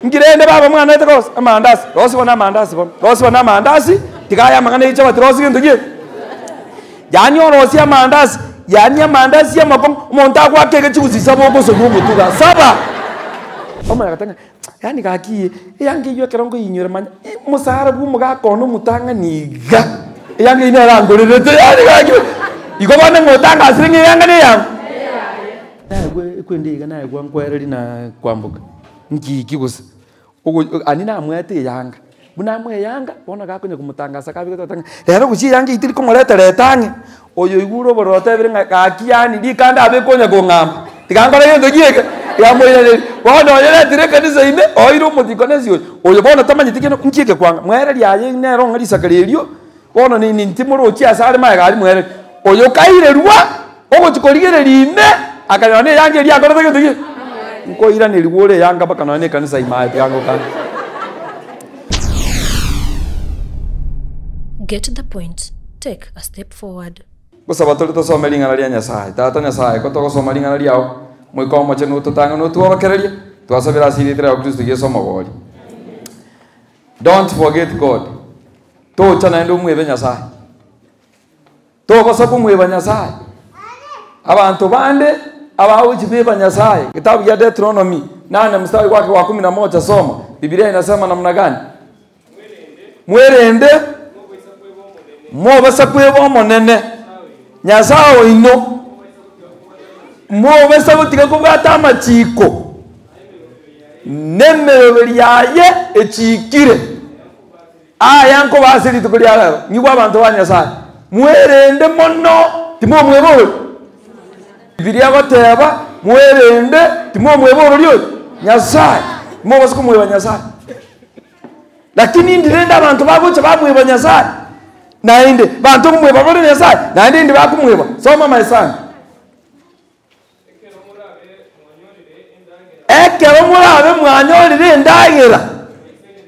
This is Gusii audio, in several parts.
Nki rende baba mwanete gose? Amandasi. Rosia bono amandasi bono. Rosia bono amandasi, tiga aye amang'ana ye chichabati rosia gento ki? Yaani orosie amandasi, yaani amandasi amakong'u, omonto agoaka ege chigusi saba ogosonwa omotuga saba. Omanya goteba ng'a yaani gaki eyanga eywo ekero nkoyinyora manya omosara bwa omogaka one omotang'ani iga, eyanga eywo nere angorerete yaani gaki igo bono ng'a otangasire ng'a eyanga neyang'o? Naigwe ekwende iga naigwa nkwereri na kwamboka. Nki iki gose? Ogo ani namwete eyanga, buna amoe eyanga, bono gakonya komotangasa kabegete ogoteba ng'a rero gochia eyanga eyio teri komoreta reta ang'e, oyo oigure obororo otebire ng'a gaki yaani rikande abe konya kong'amba, tiga nkore gento ki eke, tiga moiranerie. Bono oyo oretire ekanisa ime, oire omotikonesi oyo, oyo bono tamanyeti kende nki eke kwanga, mwereri aye nere ong'e risakara erio, bono nini ntimorochi ase are magega aria mwereri. Oyo kairerwa. Ogochia korigereria ime, akanyora neyanga eria akorete gento ki? Nkoiranerigwa ore eyanga mpaka nonya na ekanisa ime aye tiga ngokana. Get the point, take a step forward. Gosaba tore tosome ring'ana ria Nyasae. Tata Nyasae, ko togosoma ring'ana riao, Moika Omochenu ototang'ane otworokererie, twasabire ase erieta riao Kristo Yeso Omobori. Don't forget God. Tocha naende omwebe Nyasae. Tobaisa komweba Nyasae. Abanto bande abagochi beba Nyasae, kitabu gia Deuteronomy nane mstari gwake wa kumi na moja soma, Biblia inasema namna gani? Mwerende mobasa kweba Omonene Nyasae oino, mobasa gotiga kobwata amachiko na emeroberi yaye echiikire. Aya nkoba ase rituko ria rero, nyigwe abanto ba Nyasae, mwerende mono timomweba oyo. Bibilia egoteba, mwerende timomweba orori oyo Nyasae, timobasa komweba Nyasae. Lakini indi rende abanto bagocha bamweba Nyasae, naende banto nkomweba bare Nyasae, naende indi bakomweba. Soma my son. Ekero morabe mwanyorire endagera,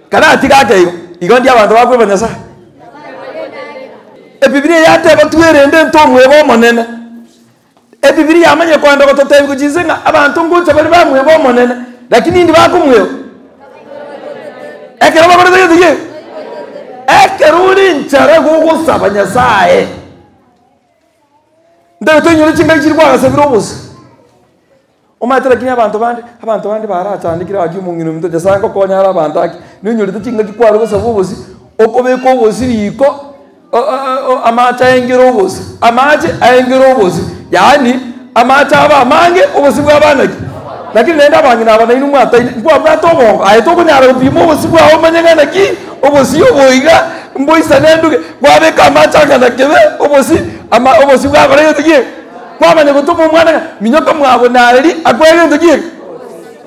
karatiga ake igo, igo ndi abanto bakweba Nyasae. Ebibilia yateba twerende ntomweba Omonene. Ebibilia yamanyire kogenda gototebia gochia inse ng'a abanto ngocha bare bamweba Omonene, lakini indi bakomweba? Ekero bakorete gento ki? Ekero ore nchara gogosaba Nyasaye. Ntebe toinyore chingaki chiria kwagasabire obosa. Omanyete lakini abanto bande, abanto bande barachandekire gaki omong'ina ominto Nyasaye ngokonya are abanto ake, noinyorete chingaki kware gosaba obosie, okobeka obosie riko amache aengere obosie, amache aengere obosie, yaani amache abe amange obosie bwaba naki? Lakini naende abang'ina aba nainwe mwataine, nkwabwate obongo, aye tokonyara gopima obosie bwao omanye ng'a naki, obosie obo iga, mboisane nduge, kwabeka amache ang'ana kebe, obosie ama obosie bwakora gento ki eke? Kwamanya gotoma omwana ng'a minyoka mwa bonareri akoe gento ki eke?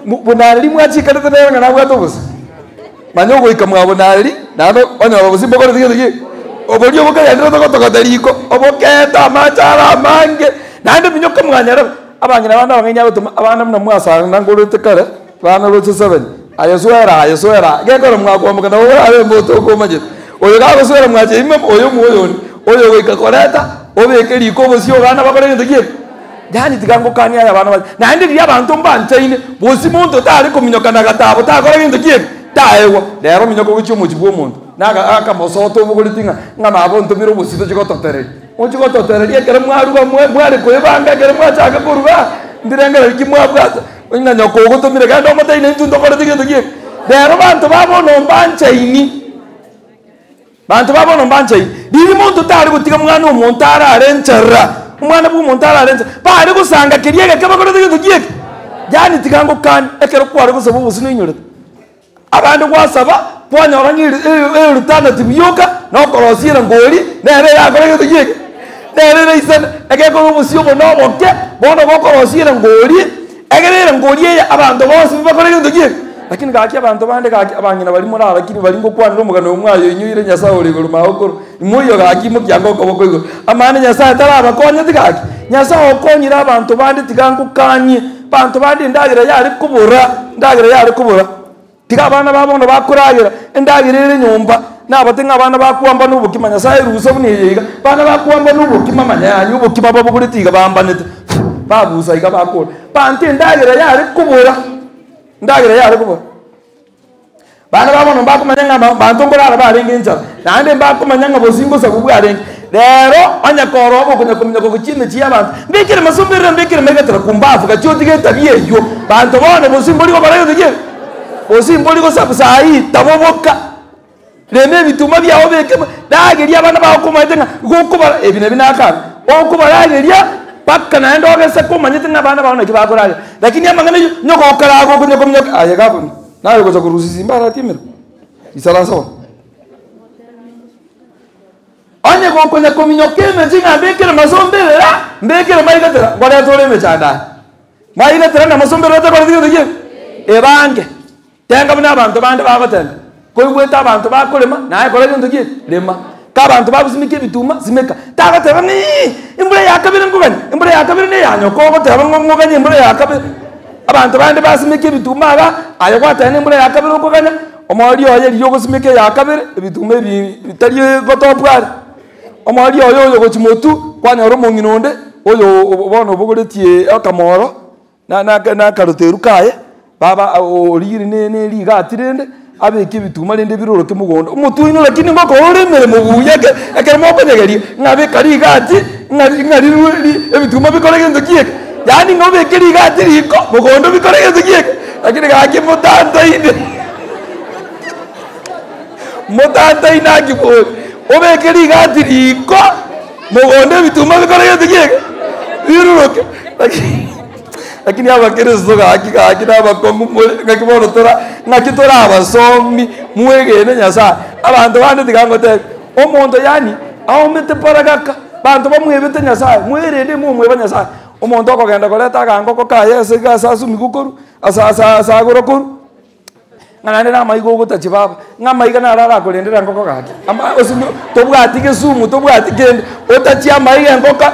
Mo bonareri mwachikanete nere ng'a nabwate obosie. Manya ogoika mwa bonareri, naende onyore obosie mbokoreti gento ki eke? Oboria obokagenderete gotogota riko, obokeete amache are amange, naende minyoka mwanyarebe. Abang'ina bande abang'aini agotoma abana buna mwasang'ana ngorete kare, bana roche seven, aye swera aye swera aa, gekora mwakwamboka nabo orabe omonto okomanyete. Oyo gagoswera mwacha ime oyo omwe oyo onde, oyo ogoika koreta, obeke riko obosio abana bakore gento ki eke? Yaani tiga ngokanie aye abana bache. Naende riria abanto mbanchaine, gose monto tare kominyoka na gatabo takora gento ki eke? Taegwa. Rero ominyoke gochia omochie bwa omonto, na akamosoto obogoretie ng'a ng'a maba ontomire obosio tochie gototereria. Mochie gototereria ekero mwaruga mware koebanga ekero mwachaka koruga, mbirengererio ki mwabwate, ng'a nyoko ogotomire genda omotebi naintwe ntokoreti gento ki eke. Rero banto ba bono mbanchaini, banto ba bono mbanchaini, riria monto tare gotiga mwana omonto arare enchara, omwana bwa omonto arare enchara, bare gosanga keria egeke bakorete gento ki eke? Yaani tiga ngokanie, ekero kware gosaba obosio noinyorete. Abande gwasaba, kwanyora ng'a erutana rioka, na okorosia erongori, nere erakore gento ki eke? Nere eraisane, egekora obosio obo na oboke, bono gokorosia erongori, egere erongori eye abanto bonsi bakore gento ki eke? Lakini gaki abanto bande gaki abang'ina baria more lakini baria ngokwanera omogano oyo mwayoinyoire Nyasae ore igoro magokoro, imoiyo gaki imokia ngokoboko igoro. Amaene Nyasae tarabakonyeti gaki? Nyasae okonyire abanto bande tiga ngokanie. Abanto bande endagera yare kobora, endagera yare kobora. Tiga abana ba bono bakoragera, endagera ere nyomba, nabate ng'a abana bakwamba na obokima, Nyasae erusa buna eye iga, abana bakwamba na obokima manya yaani obokima babogoreti iga bambanete, babusa iga bakora. Banto endagera yare kobora, endagera yare kobora. Bana ba bono mbakomanya ng'a abanto nkorara barenge enchara, naende mbakomanya ng'a bosi ngosabu bwarenge. Rero onye koroba okonya kominyoka gochia emechie y'abanto, mbekere masomberere, mbekere maigatera kumbafu, gachia otige etabia eyio. Banto bono bosi mbori gokora gento ki? Bosi mbori gosabu saa hii, taboboka. Rema ebituma biao obeke mo, rageria abana bao komanyete ng'a gokobara ebi nabi nakare, okobarageria mpaka naende ogese komanyete ng'a abana bao naki bakoragera. Lakini amang'ana ayio, onye gokaraga okonya kominyoka, aye gavana. Naye ogocha korusia simba aratimire, isaransa bono. Onye gokonya kominyoka emechie ng'a mbekere masomberera, mbekere maigatera, nkoreta ore emechando aye. Maigatera na masomberera otakoreti gento ki? Ebange. Tenga buna abanto bande bagotenga. Koigwete abanto bakorema, naye kora gento ki? Rema. Ka abanto bagosimeka ebituma, simeka. Tagoteba ng'a ii, embura ya kabere nkoganya, embura ya kabere neya nyoko ogoteba ng'a ng'oganye embura ya kabere. Abanto bande basimeka ebituma iga, aye gwateba na embura ya kabere okoganya, omooria oye riria ogosimeka eya kabere, ebituma ebi bitari gotopwa are. Omooria oye oyo gochia motwe, kwanyora omong'ina onde, oyo bono obogoretie akamoro. Na na na akaroteru kaye, baba origire ne ne rigati rende, abeke ebituma rende biroroke mogondo. Omotwe oino lakini ngokora ore emeremo buya eke ekero mokonyegeria, ng'a beka rigati, ng'a ng'a rirwe ri ebituma bikore gento ki eke, yaani ng'a obeke rigati riko, mogondo bikore gento ki eke, lakini gaki motantaine motantaine aki bori, obeke rigati riko, mogondo ebituma bikore gento ki eke, biruruke lakini lakini abakristo gaki gaki na abakong'u more ng'aki bono tora ng'aki tore abasomi mwegene Nyasaye. Abanto bande tiga ngotebi, omonto yaani aomete paragaka, banto bamwebete Nyasaye, mwerende momweba Nyasaye. Omonto okogenda koreta agangoko kaye ase iga ase asumigwe korwa, ase ase ase agorwa korwa. Ng'a naende namaiga ogotachi baba, ng'a amaiga naro arakorendera engoko gaki, ama osimi tobwati gesumu tobwati kende, otachie amaiga engoka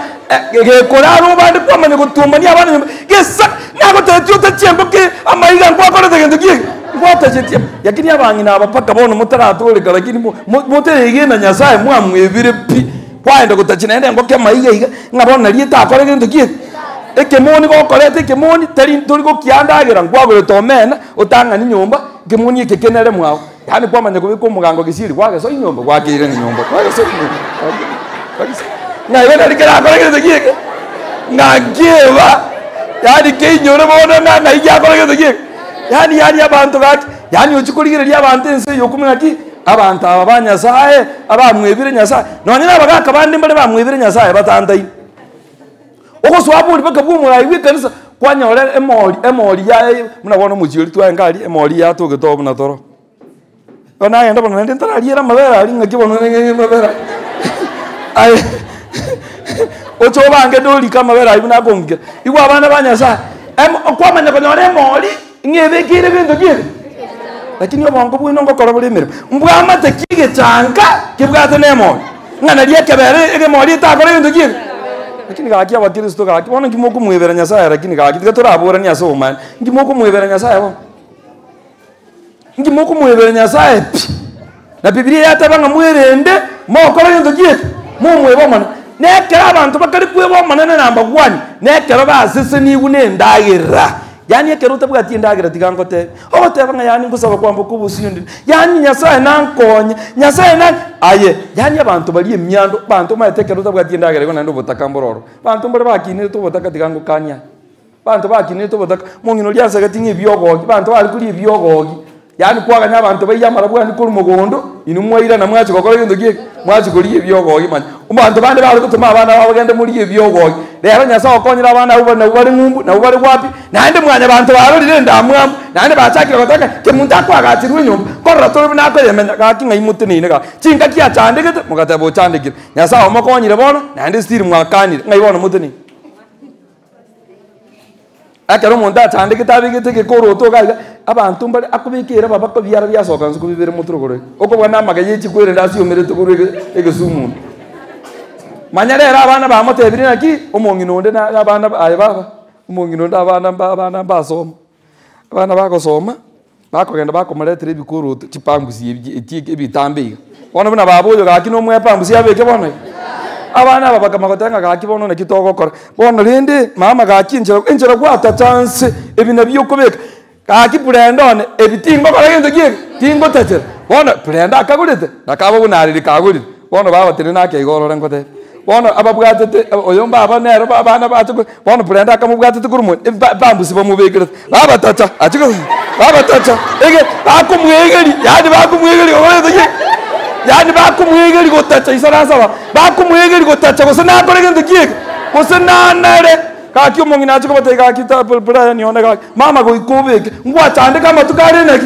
gekorara obande kwamanya gotuomania abana nyomba, gesa nagotebetie otachie engoko eye amaiga nkwakorete gento ki eke, ngwatachetie. Lakini abang'ina aba mpaka bono motaratoreka lakini mo moteregena Nyasaye mwamwebire pi, kwaenda gotachia naende engoko amaiga iga, ng'a bono nari etakore gento ki eke. Ekemoni gokoreta ekemoni, tari tori gokiandagera nkwagorete omena, otang'ani nyomba, ekemoni eke kenere mwao, yaani kwamanya kobeka omogango gesieri kwagesoa nyomba gwakeire nyomba kwagesoa nyomba kwagesoa ng'a igo nari kerakore gento ki eke, ng'a nkieba yaani keinyore bono ng'a ng'ai giakora gento ki eke, yaani yaani abanto gaki, yaani ochia korigereria abanto ense eye okumanya ng'aki, abanto aba ba Nyasaye, abamwebire Nyasaye, nonye na abagaka bande mbare bamwebire Nyasaye batantaine. Ogosoa bori mpaka bwa omorai bw'ekanisa, kwanyora emori emori yaye buna bono omochie oria twaenga aria, emori yatogete oo buna toro. Bono nagenda bono naende ntarariera amabere aria ng'aki bono amabere aye oche obange dorike amabere aywo buna akong'ikera. Igwa abana ba Nyasaye, emo okwamanya konyora emori, ng'a ebekeire gento ki eke? Lakini obongo bwaino ngokora bore emeremo, mbwamate ki egechanka kebwate na emori, ng'a nari ekebere egemori etakore gento ki eke? Lakini gaki abakristo gaki, bono nki mokomwebera Nyasaye lakini gaki tiga toraboranie ase obomaene, nki mokomwebera Nyasaye bono? Nki mokomwebera Nyasaye pi? Na Bibilia yateba ng'a mwerende, mokore gento ki eke? Momwebe Omonene. Na ekero abanto bakare kweba Omonene na mbagwani, na ekero basesenigwe na endagera. Yaani ekero otabwati endagera tiga ngotebie, ogoteba ng'a yaani ngosaba kwamboka obosio ndire, yaani Nyasaye nankonye, Nyasaye na aye, yaani abanto baria emiando, abanto omanyete ekero otabwati endagera igo naende obotaka mboro ororo. Abanto mbare bakinerete obotaka tiga ngokanie aye. Abanto bakinete obotaka, omong'ina oria ansegeti ng'a ebiogogi, abanto bare koria ebiogogi, yaani kwaganya abanto baiye amarabwani korwa mogondo, inwe mwairana mwachia gokora gento ki eke? Mwachia koria ebiogogi manya. Abanto bande bare gotoma abana babo bagende morie ebiogogi, rero Nyasaye okonyire abana abwo nabwo bare ng'umbu, nabwo bare wapi, naende mwanyabanto barorire endamwamu, naende bachakire goteba ng'a kemunto akoagacherwa enyomba, nkorora tore buna akoyemenya, gaki ng'ai moteneine gaki. Chingaki achandegete, mogateba ochandekire. Nyasaye omokonyire bono, naende still mwakanire, ng'ai bono moteneine? Ekero omonto achandegete abegete egekoroto iga iga, abanto mbare akobeka eraba bakobiara biasoka nse kobibere motwe rogoro iga. Okobua na amagena ye chikwerende ase omerete korwa ege egesumu. Manya rero abana bamotebire naki, omong'ina onde na abana aye baba, omong'ina onde abana mba abana mbasoma, abana bagosoma, bakogenda bakomoretera ebikoroto chipambusi ebi echi ebitambe iga. Bono buna baba oyo gaki nomoe epambusi abeke bono iga. Abana aba bakamanya goteba ng'a gaki bono naki togokora, bono rende mama gaki enchera enchera gwatacha nse ebi nabio okobeka, gaki brenda one ebi tingokora gento ki eke. Tingotachera. Bono Brenda akagorete, nakaba buna ariri kagorire, bono bagotenena ake igo orore ngotebie. Bono ababwatete oyo mbaba nere abana bache ko bono Brenda akamobwatete korwa moni ba bambusi bamobekerete, babatacha achie ko babatacha ege bakomwegeria yaani bakomwegeria gokora gento ki? Yaani bakomwegeria gotacha isaransa aba, bakomwegeria gotacha gose nakore gento ki eke? Gose nanare. Gaki omong'ina achie kobatebia gaki ta Brian one gaki, mama goika obeke, ngwachandeka amatuko are naki?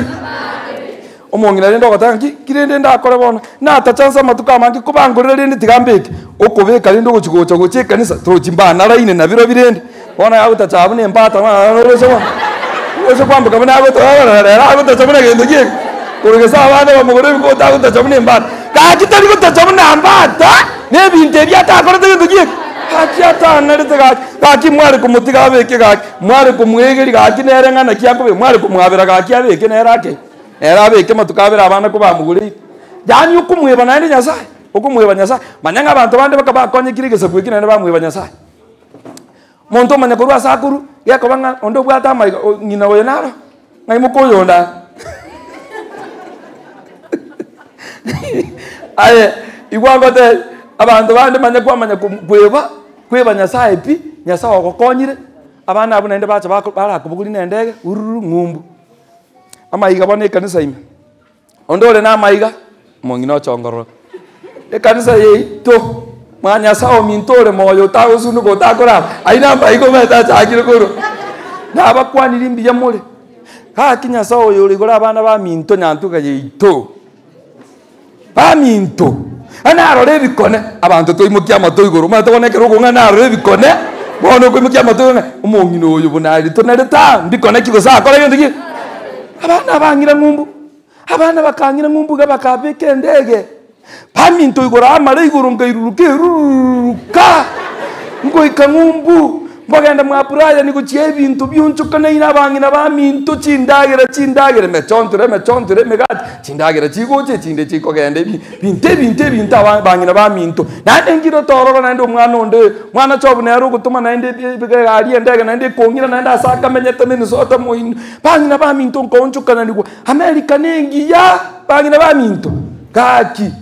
Omong'ina rende ogoteba ng'a ki rende ndakore bono? Natacha nse amatuko amange kobangorera rende tiga mbeke, okobeka rende ogochi gocha gocha ekanisa tochi mbanaraine nabirobio rende, bono agotacha abwo na embata oroche bono, oroche kwamboka buna agotoa rero agotacha buna gento ki eke, korwa gese abana bamogorere ebikote agotacha buna embata, gaki tari gotacha buna mbata, na ebinto ebi atakorete gento ki eke, gaki atanarete gaki, gaki mware komotiga abeke gaki, mware komwegeria gaki nere ng'a naki akobeka, mware komwabera gaki abeke nere ake. Nere abeke amatuko abere abana kobamogoreire. Yaani okomweba naende Nyasaye, okomweba Nyasaye. Manya ng'a abanto bande baka bakonyekire egesaku eki naende bamweba Nyasaye. Omonto omanya korwa ase akorwa, gekoba ng'a onde obwate amaiga o ng'ina oyo naro, ng'ai mokoyonda aa. Aye, igwa ngotebie, abanto bande manya kwamanya kom kweba, kweba Nyasaye pi, Nyasaye ogokonyire, abana abwo naende bacha bako barakobogoria na endege hururu ng'umbu. Amaiga bono ekanisa ime, onde ore namaiga, omong'ina ochongororoka. Ekanisa yaito, mwa Nyasaye ominto ore moyo otagosunduka otakorara, ayio namaiga omanyete achakire korwa. Nabakwanirie mbuya more, gaki Nyasaye oyo ore igoro abana baminto nyantuga yaito, baminto, ng'a narore ebikone, abanto toimokie amato igoro, omanyete bono ekero okong'a narore ebikone, bono okoimokia amato igoro ng'a omong'ina oyo buna aria tonarete aa, mbikone ki gose akore gento ki? Abana abang'ina ng'umbu, abana bakang'ina ng'umbu iga bakabeka endege, baminto igoro amare igoro nkairuruka erururuka, ngoika ng'umbu. Nkogenda mwa Brian gochia ebinto bionchokanaine abang'ina baminto chindagera chindagera emechonchoro emechonchoro emegati chindagera chigocha echinde chikogenda ebi binto ebinto ebinto aba bang'ina baminto. Naende nkire tororo naende omwana onde mwana chobu nere ogotoma naende ebi egari endege naende ekong'ira naende ase akamenyete Minnesota moino. Bang'ina baminto nkoonchokananigwa America nengiya bang'ina baminto gaki.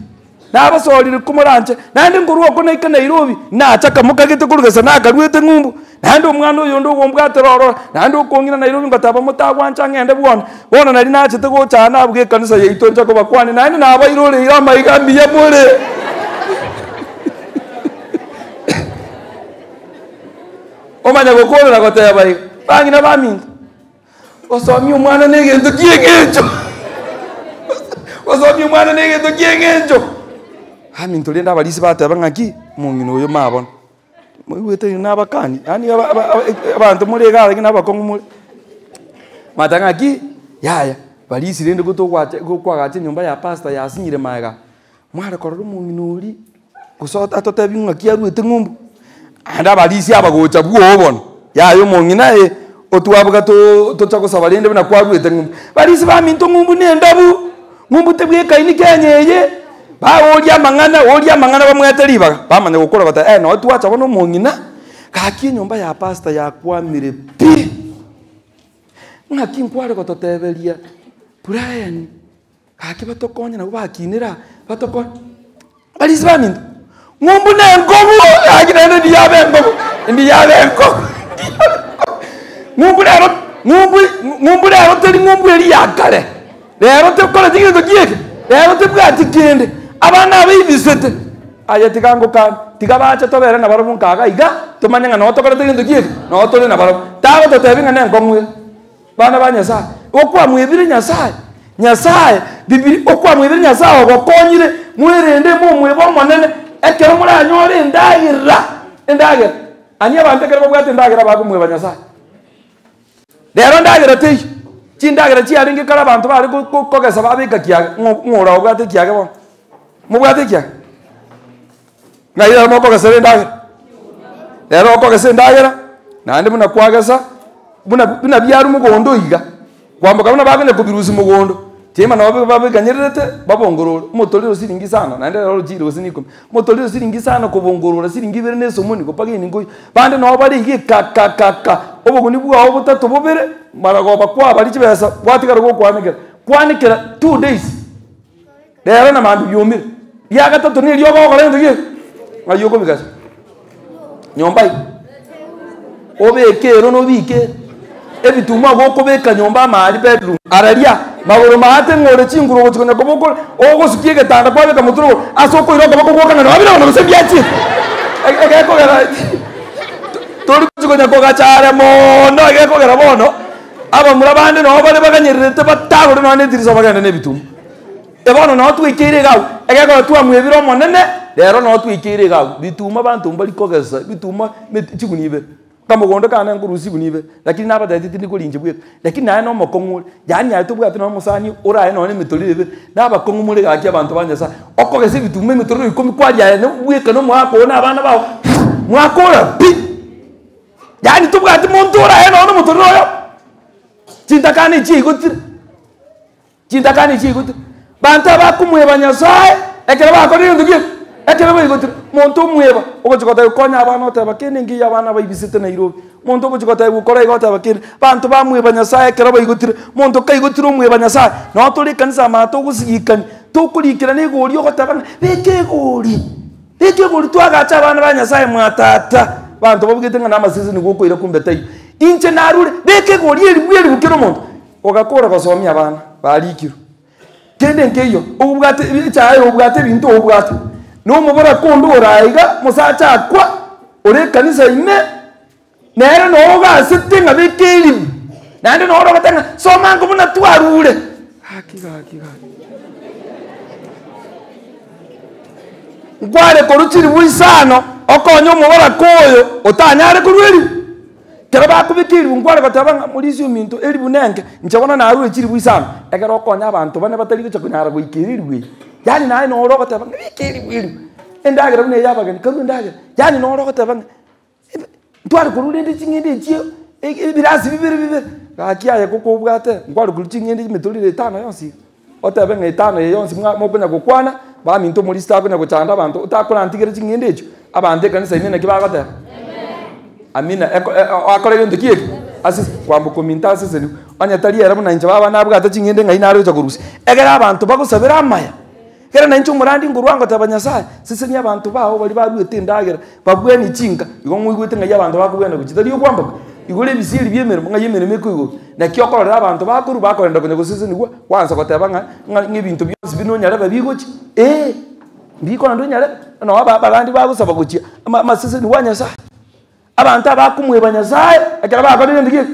Nabasorire komoranche, naende nkorwa oko naika Nairobi, nachaka mokagete korwa gesa nakaruete ng'umbu, naende omwana oyonde ogombwatera ororo, naende okong'ina Nairobi ngoteba motagwancha ng'ende bwone. Bono nari nachete gocha aa nabuga ekanisa yaito ncha kobakwania, naende nabairoreire amaiga mbuya more. Omanye gokorera goteba iga, bang'ina baminto. Gosomia omwana negento ki'eng'encho. Gosomia omwana negento ki'eng'encho. Aminto rende abarisia bateba ng'aki, omong'ina oyo mabono. Moigwete inwe nabakani, yaani aba aba abanto more iga lakini abakong'u more. Bateba ng'aki, yaya, barisia rende gotogwacha gokwagacha enyomba ya pastor yasinyire magega, mware korora omong'ina oria. Gose atotebi ng'aki aruete ng'umbu? Naende abarisia abagocha bwooo bono, yaya omong'ina eh, otwaboka too tocha gosaba rende buna kwaruete ng'umbu. Barisia baminto ng'umbu na endabu, ng'umbu tebwekaini Kenya eye, baoria amang'ana oria amang'ana bamwete ribaga, bamanya gokora goteba eh noo twacha bono omong'ina, gaki enyomba ya pastor yakwamire pi, ng'aki nkware gototeberia Brian. Gaki batokonye nabwo bakinire aa, batokonye. Barisia baminto, ng'umbu na enkobu, gaki naende ndiyabe enkobu, ndiyabe enkobu, ndiyabe enkobu. Ng'umbu rero, ng'umbu ng'umbu rero teri ng'umbu eria ya kare, rero tekoreti gento ki eke, rero tebwati kende, abana aba ibisete, aye tiga ngokanie, tiga bache tobere nabarobwo nkaga iga, tomanye ng'a noo tokorete gento ki eke, noo tore nabarobwo. Tagototebia ng'a nenkong'u ere. Bana ba Nyasae, okwamwebire Nyasae, Nyasae, Bibiri, okwamwebire Nyasae ogokonyire, mwerende momwebe Omonene, ekero moranyore endagera, endagera. Ani abanto ekero babwate endagera bakomweba Nyasae. Rero endagera teiyo, chindagera chiarenge kare abanto bare ko- ko- kogesa babeka kiage, ng'o ng'o ora obwate ekiage bono? Mobwate ekiage? Ng'ai rero mokogesera endagera? Rero okogesa endagera, naende buna kwagesa, buna buna biarwa mogondo iga, kwamboka buna bakonya kobirusia mogondo, tiema nabo babiganyererete babongorore, omotorero siringi isano, naende rero orochire gose na ikomi, omotorero siringi isano kobongorora siringi ibere na esomoni gopaka eningo oywo, bande nabo bare iga ekakakaka, oboguni bwao botato bobere, maragoba kwabaria chibesa, gwatigara gokwanekera. Kwanekera 2 days, rero na mambia biomire. Ria gatato na erio ogokora gento ki? Ng'ai okobigasa? Nyomba ime. Obeke ero na obike ebituma igo okobeka nyomba amari bedroom. Araria, magoro maate ng'ore chinguru ogochi konya koba okore ogosukia egetanda kwabeka motwe rogoro ase okoira okoboko gwoka ng'a nabire bono gose mbiachire. Egekogera tori gochi konya kogacha are mono egekogera bono abamura bande nabo bare baganyererete batagore nonya na etirisa bagende na ebituma. Bono noo twaikeire iga abwo, egekogera twamwebire Omonene, rero noo twaikeire iga abwo. Bituma abanto mbari kogesa, bituma chigunia ibere. Kamogondo kane nkorusia chigunia ibere, lakini nabatebetie tindi koria inche bweka. Lakini naye na omokong'u ore, yaani aye tobwati nonya omosani oraye nonya emetoriro ebere, na abakong'u more gaki abanto ba Nyasaye. Okogesa ebituma emetoriro ikomi kwaria aye bweka na omogaka oo na abana bao, mwakora pi! Yaani tobwati monto oraye nonya omotoriro oyomo. Chintakana echi chiaigotire. Chintakana echi chiaigotire. Banto abakomweba Nyasaye, ekero bakorire egento ki? Ekero baigotire. Monto omweba, ogochia goteba konya abana oteba kende nkeiyo abana baibisete Nairobi. Monto ogochia goteba kora iga oteba kende. Banto bamweba Nyasaye ekero baigotire. Monto kaigotire omweba Nyasaye, noo tore ekanisa amato togosigikani, tokorikerana egori ogoteba ng'a beka egori, beka egori twagache abana ba Nyasaye mwa tata. Banto babugete ng'a namasese nigo okoira kumbe taiyo. Inche narure, beka egori eribu eribu kera omonto. Ogakora gosomia abana barikirwe. Kende nkeiyo, obwate echaye obwate ebinto obwate, na omoboraka onde ore aiga, mosacha akwa, ore ekanisa ime, nere noo ogasete ng'a beka eribu, naende noro ogoteba ng'a soma ango buna twarure. Gaki gaki gaki. Nkware korwa chiribu isano, okonye omoboraka oyo otanyare korwa eribu. Ekero bakobeka eribu nkware goteba ng'a morisia ominto eribu nenke, inche bono narure chiribu isano, ekero okonya abanto bane batari gocha konyara goika ere eribu eye. Yaani naye nore ogoteba ng'a beka eribu eribu, endagera buna eye abageni, karue endagera, yaani nore ogoteba ng'a ebe ntware korwa rende ching'ende echio ebirasi bibere bibere, gaki aye gokobwate nkware korwa ching'ende emetoriro etano yonsi iga. Otebe ng'a etano eye yonsi mwa mokonya gokwana, baminto omorisia takonya gochanda abanto, otakorantigere ching'ende echio, abanto ekanisa ime naki bagoteba? Amina. Eko akore gento ki eke? Ase kwamboka ominto asesenigwe. Onye tari ere buna inche baba nabwate ching'ende ng'ai nare gocha korusia. Ekero abanto bagosabera amaya, ekero nainche omorandi nkorwa ngoteba Nyasaye, sesenia abanto bao baria baruete endagera, babwanie chinka, igo moigwete ng'ai abanto bakobwana gochia, tari okwamboka? Igoro ebisieri bia emeremo, ng'ai emeremo ekoigorwa. Naki okorora abanto bakorwa bakorenda konya gosesenigwa, gwansa goteba ng'a ng'a ebinto bionsi buna onyarebe bigochia, eh, mbikorenda onyarebe, noo aba abarandi bagosaba gochia ama amasesenigwa a Nyasaye. Abanto abakomweba Nyasaye, ekero bakorire gento ki?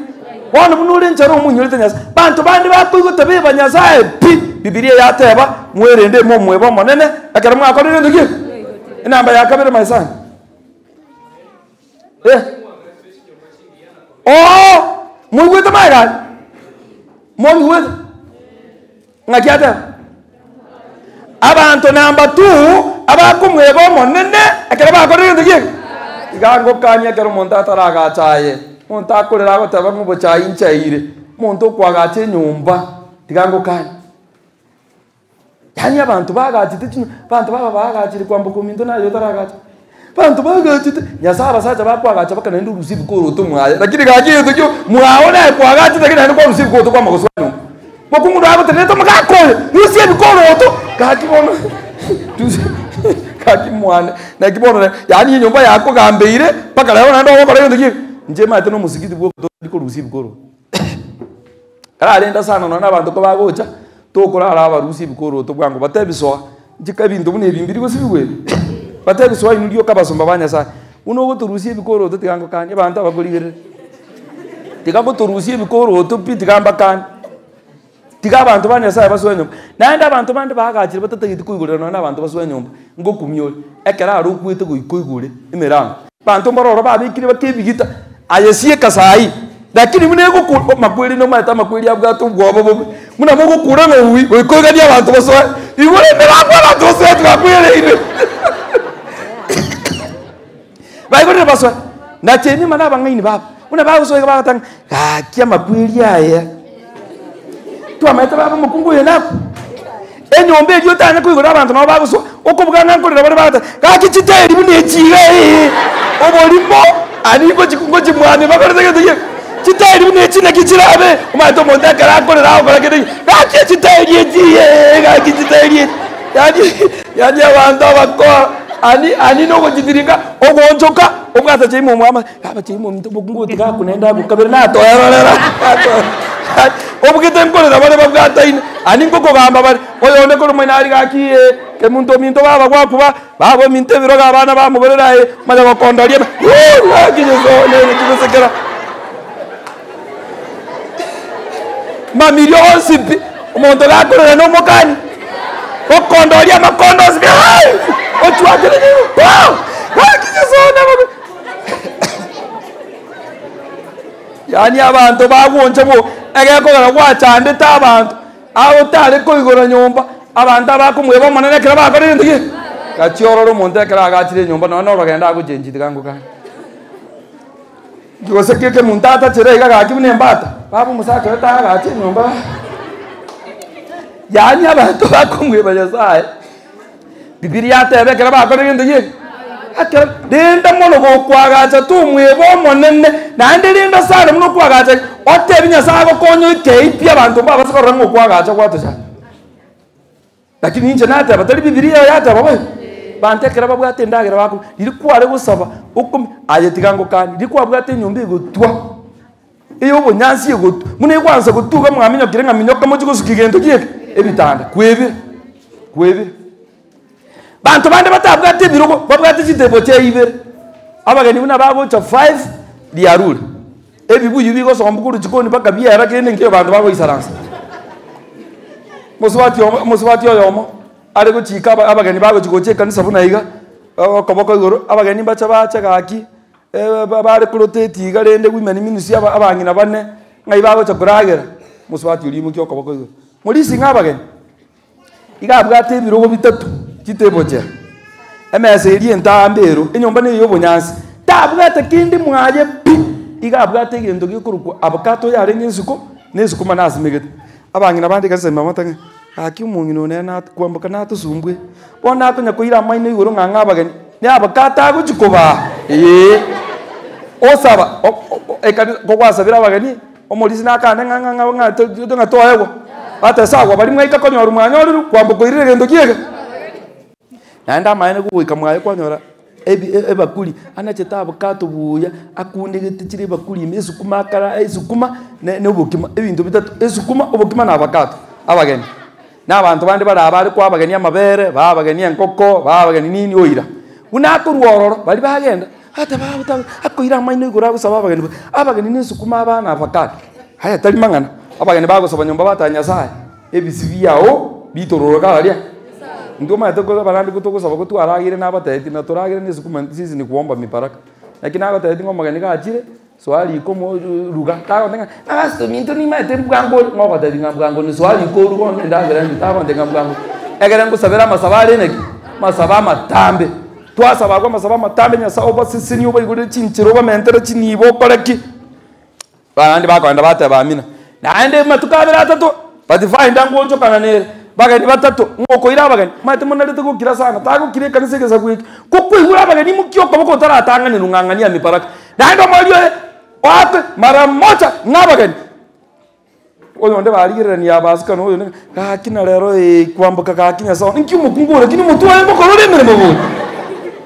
Bono buna ore enchara omoinyorete Nyasaye. Banto bande bakoigota beba Nyasaye pi, Bibilia yateba, mwerende momwebe Omonene, ekero mwakorire gento ki? Enamba ya kabere my son. Eh. Oo, moigwete magega aria? Moigwete? Ng'aki ateba? Abanto namba two abakomweba Omonene ekero bakorire gento ki eke? Iga ngokania ekero omonto ataragacha aye, omonto akorera agoteba ng'a obochai nchaire, omonto okoagacha enyomba, tiga ngokanie. Yaani abanto bagachete chinyu, abanto baba bagachire kwamboka ominto naye otaragacha. Abanto bagachete, Nyasaye abasacha bakoagacha mpaka naende orusie ebikoroto mwaye, lakini gaki egento kio mwao naye kwagachete lakini naende kwarusia ebikoroto kwama gosoa nyomba. Mokungu nagotenenete omogaka oyo, rusia ebikoroto, gaki bono rusia gaki mwane, naki bono ne yaani enyomba yakogambeire mpaka rero naende ogokora egento ki eke. Inche maete na omosigiti bwoka tori korusia ebikoroto. Kararenda sana nonya na abanto kobagocha, tokorara abarusia ebikoroto bwango batebi soa, inche ka ebinto buna ebi mbiri gosibigwa ebi, batebi soa inwe rioka abasomba ba Nyasaye. Buna ogotorusia ebikoroto tiga ngokanie abanto abakorigerere, tiga gotorusia ebikoroto pi tiga mbakanie, tiga abanto ba Nyasaye basoe nyomba. Naende abanto bande bagachire batatageti koigorera nonya na abanto basoe nyomba, ngokumia ore, ekero are okwete goika oigore emerango. Abanto mbare ororo babekire baka ebigita, aye sieka saii, lakini buna egokura, amakweri nomanyete amakweri abwate obwoba bobe, buna mogokura ng'a ui, goika oiganie abanto basoe, igoro emerango abanto basoe tibakwereire. Baigorire basoe, na chemima na abang'aini babo, buna bagosoa iga bagoteba ng'a gaki amakweri aya, twamaete baba omokungu oyo nakwe. Enyomba eria otanye koigora abanto nabo bagosoa, okobuga ng'a nkorera bare bagoteba, gaki chitairi buna echi iga ee, oborimo ani ngochi ngochi mwane bakorete gento ki? Chitairi buna echi naki chirabe, omanyete omonto ekero akorera agokora kende gionsi, gaki echitairi echi eeh gaki chitairi echi, yaani yaani abanto abakora ani ani na ogochitiringa, ogoonchoka, obwate chiaimo omwama, aba chiaimo ominto omokungu oyo tiga akunende agwo kabere natoerorera obugete nkorera bare babwataine, ani nkokogamba bare, oyonde korwa moino aria gaki ee, kemunto ominto baba gwakuba, baba ominto ebirogo abana bamogorera aye, omanye gokondoria ime wuu gaki nyeso nere chigosekera. Mamiria onsi pi, omonto gakorera na omokani, gokondoria amakondo onsi pi aai, ochwakire gaki nyeso one bobe. Yaani abanto bagwoncha bo, egekogera gwachandete abanto, aye otare koigora nyomba, abanto abakomweba omonene ekero bakorire gento ki? Gachia orore omonto ekero agachire enyomba nonya na orogendo agochenchia tiga ngokane. Gose ki ekemunto atachere iga gaki buna embata, baba omosacha oye tagacha enyomba. Yaani abanto bakomweba Nyasaye. Bibilia yateba ekero bakorire gento ki? Ekero renda mono gokwagacha tomweba Omonene, naende renda sana buna okwagacha otebi Nyasaye agokonye oikei pi abanto mbabase korora ng'a okwagacha gwatochanda. Lakini inche nateba tari Bibilia eyo yateba boigo? Banto ekero babwate endagera bako riria kware gosaba okome aye tiga ngokanie, riria kwabwate enyomba egotwa, ey'obonyansi egotwa, buna egwansa gotwa iga mwaminyokire ng'a minyoka mochie gosukia gento ki eke? Ebitanda, kwebire, kwebire. Banto bande batabwati ebirogo, babwate chitable chair ibere, abageni buna bagocha five, riarure. Ebibuyu bigosomba korwa chikoni mpaka biera kende nkeiyo abanto bagoisaransa. Mosubati omo omosubati oyomo are gochika aba abageni bagochi gocha ekanisa buna iga, okoboko igoro, abageni mbache bache gaki, bare koroteti iga rende women ministry aba abang'ina bane, ng'ai bagocha koragera, omosubati oria oimokia okoboko igoro, morisi ng'a abageni. Iga abwate ebirogo bitato, chitable chair, emesa eria entambe ero, enyomba neye y'obonyansi, tabwate kende mwaye pi, iga abwate egento gekorokwa avocado yarenge isiko, na esukuma nasimegete. Abang'ina bande ekanisa ime bamotebia ng'a gaki omong'ina oyo nere nat kwamboka natosumbue, bono akonya koira amaino igoro ng'a ng'a abageni, ne avocado agochi kobaa eeh, osaba o- o ekanisa kogwasabire abageni. Omorisia nakande ng'a ng'a ng'a ng'a to ng'a toegwa. Bateba agwo baria mwaika konyorwa mwanyorirwe, kwamboka oirire egento ki eke. Naende amaene gogoika mwaye kwanyora ebi ebakuri, anachete avocado buya, akundegete chire ebakuri ime esukuma akara esukuma ne na obokima, ebinto bitato, esukuma, obokima na avocado, abageni. Na abanto bande bare abare koa abageni amabere, baa abageni enkoko, baa abageni nini oira. Buna akorwa ororo, baria bagenda, ateba agoteba akoira amaino igoro agosaba abageni bo, abageni na esukuma abana avocado. Aya tari mang'ana, abageni bagosaba nyomba bateba Nyasaye, ebisi biago bitororoke aria. Intwe omanyete ko abarandi ko togosaba ko twarageire nabatebetie na toragere na esukuma sisi ni kuomba mibaraka. Naki nagotebetie ng'a omogeni gachire. Soa riko moruga tagotebi ng'a pastor ominto nimaete mbwango ore, ng'a ogotebi ng'a mbwango ni soa riko oruge onye endagera ende tagotebi ng'a mbwango. Ekere ngosabera amasabo are naki? Amasabo amatambe, twasaba agwo amasabo amatambe Nyasaye obasesenie obaigorere chinchera obamentere chinibo okore ki? Abande bakogenda bateba amina. Naende amatuko abere atato, pathfinder ngoonchokana nere, bageni batato, ng'a okoira abageni, omanyete monarete gokira sana, tagokira ekanisa egesaku eke, ko kwaigure abageni imokia okoboko otaratang'anerwa ng'ang'ania mibaraka. Naende omoerio oye oakwe mara moja ng'a abageni. Oyonde barigererania abasika na oyonde ng'a gaki na rero ee kwamboka gaki Nyasae one, nki omokungu ore lakini omotwe oye ngokora ore emeremo bori?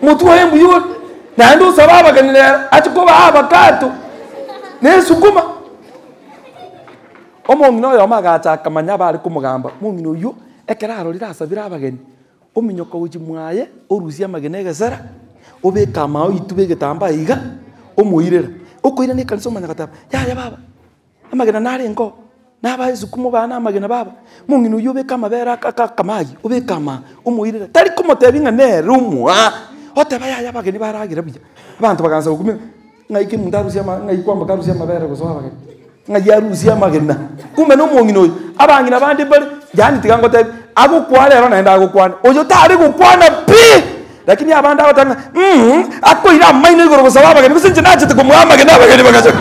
Omotwe oye mbuya ore, naende osabe abageni rero achie kobaa avocado na esukuma. Omong'ina oyomo agacha akamanya abare komogamba, omong'ina oyio ekero arorire asabire abageni, ominyoka gochia mwaye, orusia amagena egesera, obeka amao oitube egetambaa iga, omoirera. Okoirana ekanisa omanya goteba, yaya baba, amagena narenge oo, nabae esukuma obaa na amagena baba, omong'ina oyio obeke amabere aka aka akamagi, obeke amaa, omoirera, tari komotebia ng'a nere omoaa, oteba yaya abageni baragera buya, abanto bagansa gokumia. Ng'ai kemunto arusie ama ng'ai kwamboka arusie amabere gosoa abageni? Ng'ai arusie amagena? Kumbe na omong'ina oyo, abang'ina bande mbare, yaani tiga ngotebi, agokwa rero naende agokwane, oyo tare gokwana pi! Lakini abande agoteba ng'a mh, akoira amaino igoro gosaba abageni, gose inche nachete komoa amagena abageni bagacha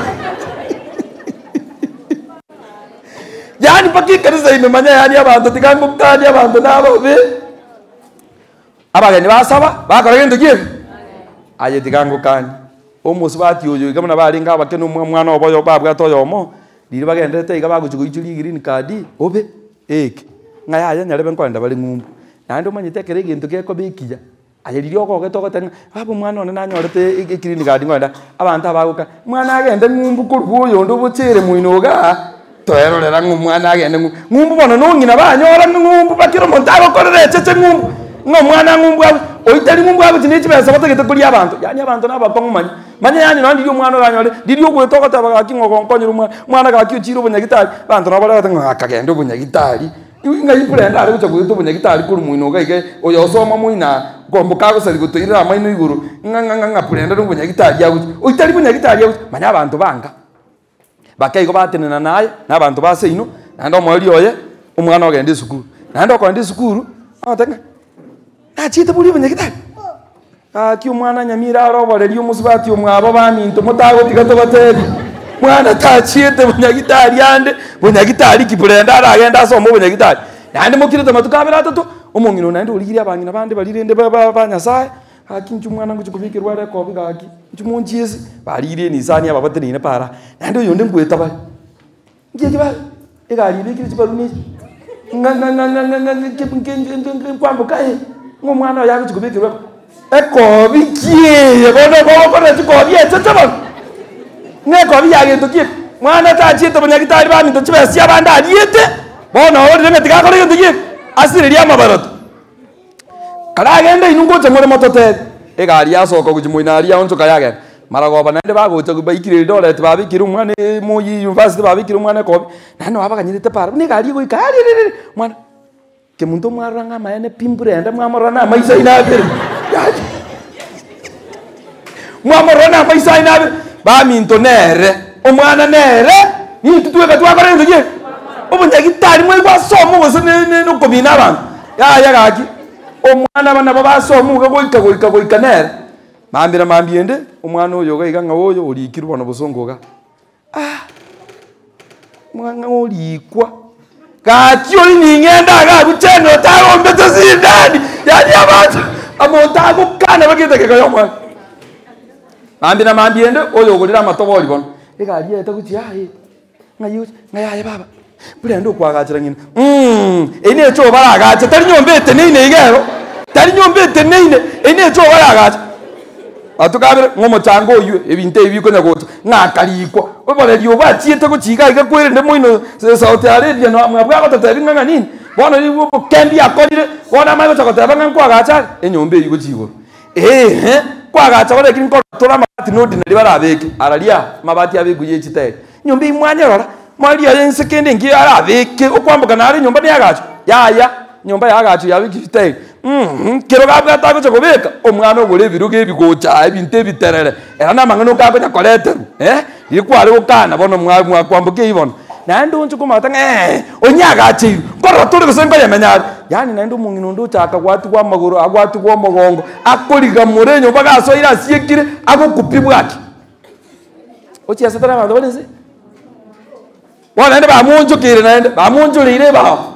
Yaani mpaka ekanisa ime manya yaani abanto tiga ngokanie abanto nababe. Abageni basaba, bakora gento ki eke? Aye tiga ngokanie. Omosubati oyo iga buna barenge abake na omwana obo oyo babwate oyomo, riria bagenderete iga bagochia goichoria egreen card, obe eke, ng'a yaya nyarebe nkorenda bare ng'umbu. Naende omanyete ekero egento gekoba ekiya, aye riria ogogete ogoteba ng'a baba omwana one nanyorete egreen card nkorenda, abanto abagoka, mwana agende ng'umbu korwa oyonde obochere moino igaa, Toerorera ng'a omwana agende ng'umbu. Ng'umbu bono nong'ina banyora ng'a ng'umbu ba kera omonto agokorera echeche ng'umbu, ng'a omwana ng'umbu agochi, oyio tari ng'umbu agochi ne chibesa batagete koria abanto. Yaani abanto nabakong'u manya. Manya yaani nonye riria omwana oranyore, riria ogoeta ogoteba gaki ng'a ogonkonyera omwana, omwana gaki ochire obonyagitari, abanto nabo bare goteba ng'a akagenda obonyagitari, ng'ai brenda are gocha goeta obonyagitari korwa moino iga iga, oyo osoma moino aa, kwamboka agosari gotoirera amaino igoro, ng'a ng'a ng'a brenda na obonyagitari agochi, oyio tari bonyagitari agochi, manya abanto banga. Bakeigo batenena naye, na abanto ba seino, naende omoerio oye, omwana ogenda esukuru. Naende okogenda esukuru, ogoteba ng'a nachiete boria obonyagitari, gaki omwana nyamira are oboreri omosubati omwabo baminto motagotiga tobatebi, mwana tachiete bonyagitari ande, bonyagitari ki burende aragende asome obonyagitari. Naende mokirete amatuko abere atato, omong'ina oyo naende origirie abang'ina bande baria rende ba ba ba nyasaye. Gaki inche omwana ngochia kobekerwa are ekobi gaki, inche monchiese, barigirie enisani aba bateneine para, naende oyonde nkoeta bare. Nki eki bare? Egari ebekire chibaruni echi, ng'a ng'a ng'a ng'a ng'a ng'a nke nke nke nke nke nkwamboka aye, ng'a omwana oyo agochia kobekerwa ekobi ki eye bono bogokorera chikobi echeche bono? Ng'a ekobi ya gento ki eke? Mwana tachiete bonyagitari baminto chibesa chiabande ariete, bono ororire ng'a tiga akore gento ki eke? Asirerie amabaroto. Karagende inwe ngocha more mototebi. Egari yasoka gochia moino aria yaonchoka yagenda. Maragoba naende bagocha baikire Eldoret babekire omwana Moi University babekire omwana ekobi, naende nabo baganyerete para buna egari egoika ariririri mwana kemunto mwarora ng'a amaene pi mburende mwamorora na amaiso aino abere mwamorora na amaiso aino abere baminto nere omwana nere nintwe tweka twakora gento ki? Obonyagitari mwaigwa ase omo gose ne ne nokomina abanto. Yaya gaki, omwana aba nabo basoma iga goika goika goika nere, mambia na mambia ende, omwana oyo iga iga ng'a oyo orikirwe bono bosongo iga. Ah! Mwana orikwa, gaki oyio ning'ende iga abwo cheni otagombete sindani, yaani abanto, omonto agokana mpaka edakika ya omwana. Mambia na mambia ende, oyo ogorire amatobori bono, egari yaeta gochia aye. Ng'ai oche? Ng'a yaya baba, burende okoagachera ng'ina mh, eyio ne echoo baragache, tari nyomba eteneine iga ero, tari nyomba eteneine, eyio ne echoo baragache. Matuko abere, ng'a omochango oywe, ebinto ebi bikonya gocha, ng'a akarikwa, oboreri obo achiete gochia iga iga kwerende moino Saudi Arabia na mwabwo agototebi ng'a ng'a nini, bono nigo obokendi akorire, bono amanye gocha goteba ng'a nkoagacha are, enyomba eywo gochia igoro. Eeh, kwagacha bare lakini nkorora amabati na ordinary barabeke, araria amabati abekwe ye chitairi. Nyomba eyio mwanyerora, mwaria aye inse kende engiya arabeke, okwamboka naro enyomba neagachwe, yaya, enyomba yaagachwe yabekire chitairi mh, kero gabwate agocha kobeka, omwana ogore ebirogo ebi gocha aa ebinto ebiterere, ere namang'ana oka akonya koreterwa eh, riria kware gokana bono mwa mwakwamboka eyio bono. Naende onche komata ng'a eh, onye agacheirwe, nkorora tore gose nkoyemenya are, yaani naende omong'ina onde ochaka gwatigwa amagoro, agwatigwa omogongo, akorigamora enyomba gasoire asiekire, agokupia bwaki. Ochiasete na abanto bare inse? Bono naende bamoonchokeire naende, bamoonchoreire ebao.